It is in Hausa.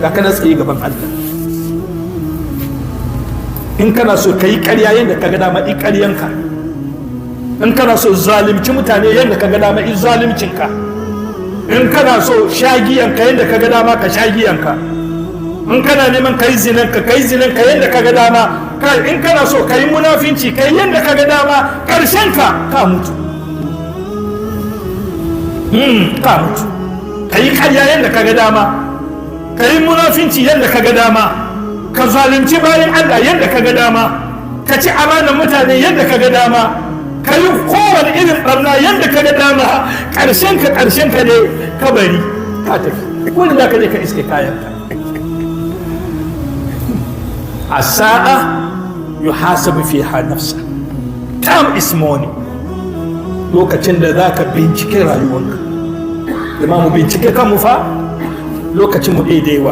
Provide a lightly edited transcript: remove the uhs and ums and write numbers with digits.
Ga kana tsaye gaban Allah. In kana so ka yi ƙarya yadda ka ga dama, i ƙaryanka. In kana so zalimci mutane yadda ka ga dama, i zalimcinka. In kana so shagiyanka yadda ka ga dama, ka shagiyanka. In kana neman ka yi zinanka, ka yi zinanka yadda ka ga dama. Kai, in kana so ka yi munafinci, ka yi yadda ka ga dama. Ƙarshen ka, ka mutu. Ka mutu. Ka yi ƙarya yadda ka ga dama, ka yi munafinci yadda ka ga dama, ka zalunci bayan Allah yadda ka ga dama, ka ci amanar mutane yadda ka ga dama, ka yi kowane irin barna yadda ka ga dama. Ƙarshen ka, ƙarshen ka ne kabari. Ka tafi wani da ka je ka iske kayanka. A sa'a yuhasabu fiha nafsa. Time is money. Lokacin da za ka bincike rayuwanka. Zama mu bincike kanmu fa, lokacin mu daidaiwa.